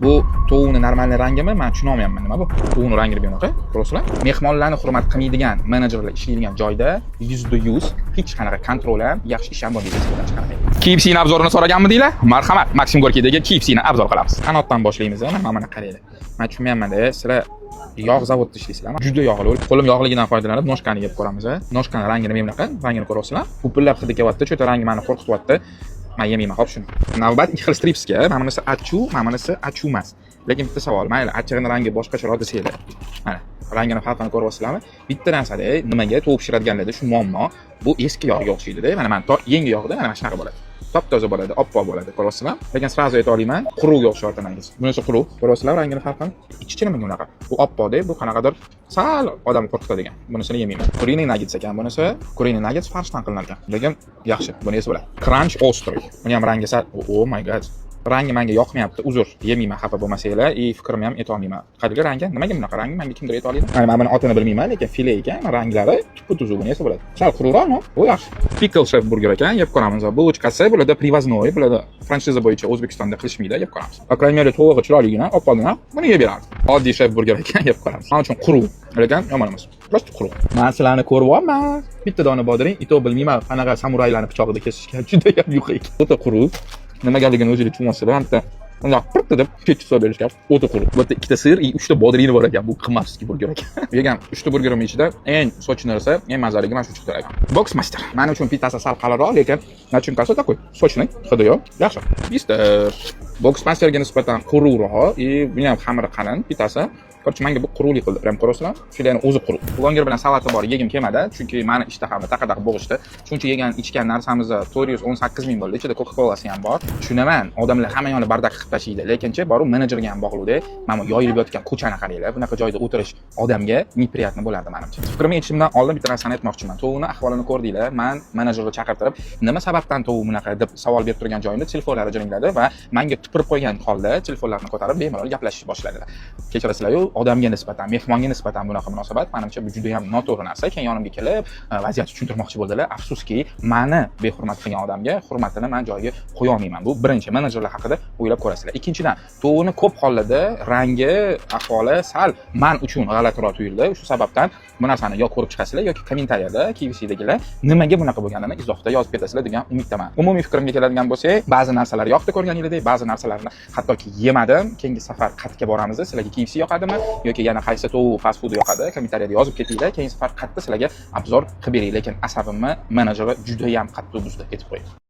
Bu tovuqni нормальный rangimi? Man tushunolmayapman, nima bu? Tovuqni rangini bunaqa, ko'rasizlar? Mehmonlarni hurmat qilmaydigan menejerlar ishlaydigan joyda 100% hech qanaqa контроль ham, yaxshi ish ham bo'lmaydi. Hech qanaqa. KFCni обзор ini so'raganmidinglar? Marhamat, Maksim Gorkiydagi KFCni обзор qilamiz. Qanotdan boshlaymiz, mana mana qaranglar. Man tushunmayapman-da, sizlar yog' zavodida ishlaysizlarmi? Juda yog'li. Qo'lim yog'ligidan foydalanib ножка ni yeb ko'ramiz. Ножка ni rangini mana bunaqa, rangini ko'ryapsizlar? Pupillab hidi kelyapti, чё-то rangi meni qo'rqityapti. Man yemayman, hop shuni. Navbat ikki xil stripsga. Mana bunisi achuv, mana bunisi achuv emas. Lekin bitta savol, mayli, achchig'ini rangi boshqacharoq desanglar. Mana, rangini farqini ko'ryapsizlarmi? Bitta narsada, nimaga tovuq pishiradiganlarda shu muammo, bu eski yog'ga o'xshaydida. Mana mana yangi yog'da mana shunaqa bo'ladi. Top toza bo'ladi, oppoq bo'ladi, ko'ryapsizlar? Lekin сразу ayta olaman, quruqga o'xshayapti rangi. Bunisi quruq, ko'ryapsizlar rangini farqini? Ichichi nimaga unaqa? Bu oppoqda, bu qanaqadir sal odam qo'rqitadigan. Bunisini yemayman. Куриный nuggets ekan bunisi. Куриный nuggets farshdan qilinар ekan. Lekin yaxshi, buni yesa bo'ladi. Crunch острый. Buni ham rangi sal, oh my God. Rangi menga yoqmayapti, uzr, yemayman, xafa bo'lmasanglar, и fikrimni ham aytolmayman. Qanaqa rangi? Nimaga bunaqa rangi? Menga kimdir ayta oladi? Mana, men buni otini bilmayman, lekin file ekan, ranglari tuppa tuzuk, buni yesa bo'ladi. Sal quruqroq, но, bu yaxshi. Pickle chef burger ekan, yeb ko'ramiz. Булочка si bularda привозной, bularda franshiza bo'yicha O'zbekistonda qilishmaydi, yeb ko'ramiz. По крайней мере, tovug'i chiroyligina, oppoqgina, buni yeb beramiz. Oddiy chef burger ekan, yeb ko'ramiz. Men uchun quruq, lekin yomon emas. Просто quruq. Men sizlarni ko'ryapman. Bitta dona bodring, и то bilmayman, qanaqa samuraylarni pichog'ida kesishgan, juda ham yuqa ekan. O'ta quruq. Nimagaligini o'zingiz tushunmasizlar, bitta bundoq pirtta deb ketchup solib berishgan. O'ta quruq. Bu yerda ikkita сыр и uchta bodringni bor ekan. Bu qimmatli burger ekan. Yegan uchta burgerim ichida eng сочный narsa, eng mazaligi mana shu chiqdi ekan. Box Master. Men uchun pitasi sal qalinroq, lekin начинка si такой сочный, hidi yo'q. Yaxshi. Mister Box Masterga nisbatan quruqroq и buni ham xamiri qalin pitasi. Короче, menga bu quruqlik qildi. Прям ko'rasizlar? Fileni o'zi quruq. Longer bilan salati bor, yegim kelmadi, chunki mani ishtahamni taqa-taq bo'g'ishdi. Shuncha yegan, ichgan narsamiz 418 ming bo'ldi. Ichida Coca-Colasi ham bor. Tushunaman, odamlar hamma yoqni бардак qilib tashlaydi. Lekinchi, boru menejerga ham bog'liqda. Mana bu yoyilib yotgan ko'chani qaranglar. Bunaqa joyda o'tirish odamga неприятно bo'lardi menimcha. Fikrimni aytishimdan oldin bitta narsani aytmoqchiman. Tovuqni ahvolini ko'rdinglar. Man menejerni chaqirtirib, nima sababdan tovuq bunaqa deb savol berib turgan joyimda telefonlari jiringladi va menga tupurib qo'ygan holda telefonlarni ko'tarib bemalol gaplashishni boshladilar. Kechirasizlar-yu, odamga nisbatan, mehmonga nisbatan bunaqa munosabat menimcha bu juda ham noto'g'ri narsa. Keyin yonimga kelib, vaziyatni tushuntirmoqchi bo'ldilar. Afsuski, mani behurmat qilgan odamga hurmatini man joyiga qo'ya olmayman. Bu birinchi, menejerlar haqida o'ylab ko'rasizlar. Ikkinchidan, tovuqni ko'p hollarda rangi, ahvoli sal man uchun g'alatiroq tuyuldi. Shu sababdan bu narsani yo ko'rib chiqasizlar yoki kommentariyada KFCdagilar nimaga bunaqa bo'lganini izohda yozib ketasizlar degan umiddaman. Umumiy fikrimga keladigan bo'lsak, ba'zi narsalar yoqdi ko'rganingizdek, ba'zi narsalarni hattoki yemadim. Keyingi safar qayerga boramiz? Sizlarga KFC yoqadimi yoki yana qaysi tovuq fast food yoqadi? Kommentariyada yozib ketinglar. Keyingi safar qayerda sizlarga обзор qilib beray. Lekin asabimni menejeri juda ham qattiq buzdi, aytib qo'yay.